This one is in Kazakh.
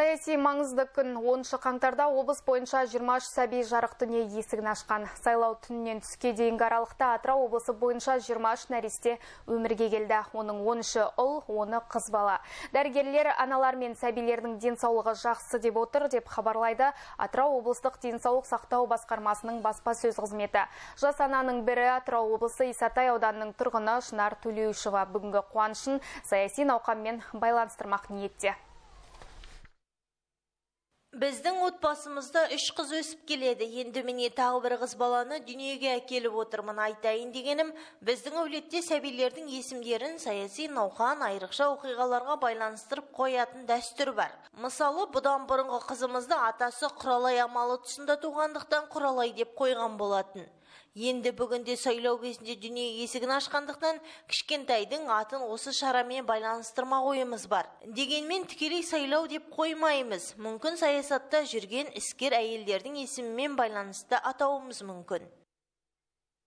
Саяси маңызды күн. 10 қаңтарда облыс бойынша 23 сәби жарық дүние есігін ашқан. Сайлау түнінен түске дейінгі аралықта Атырау облысы бойынша 23 нәресте өмірге келді. Оның 13-і ұл, 10-ы қыз бала. Дәрігерлер аналар мен сәбилердің денсаулығы жақсы деп отыр, деп хабарлайды Атырау облыстық денсаулық сақтау басқармасының баспасөз қызметі. Жас ананың бірі Атырау облысы Исатай ауданының тұрғыны Шынар Төлеушева бүгінгі қуанышын саяси науқанмен байланыстырмақ ниетте. Біздің отбасымызда 3 қыз өсіп келеді. Енді міне тағы бір қыз баланы дүниеге әкеліп отырмын. Айтайын дегенім, біздің әулетте сәбилердің есімдерін саяси науқан, айрықша оқиғаларға байланыстырып қоятын дәстүр бар. Мысалы, бұдан бұрынғы қызымызды атасы Құралай амалы тұсында туғандықтан Құралай деп қойған болатын. Енді бүгінде сайлау кезінде дүние есігін ашқандықтан кішкентайдың атын осы шарамен байланыстырмақ ойымыз бар. Дегенмен тікелей сайлау деп қоймаймыз. Мүмкін саясатта жүрген іскер әйелдердің есімімен байланысты атауымыз мүмкін.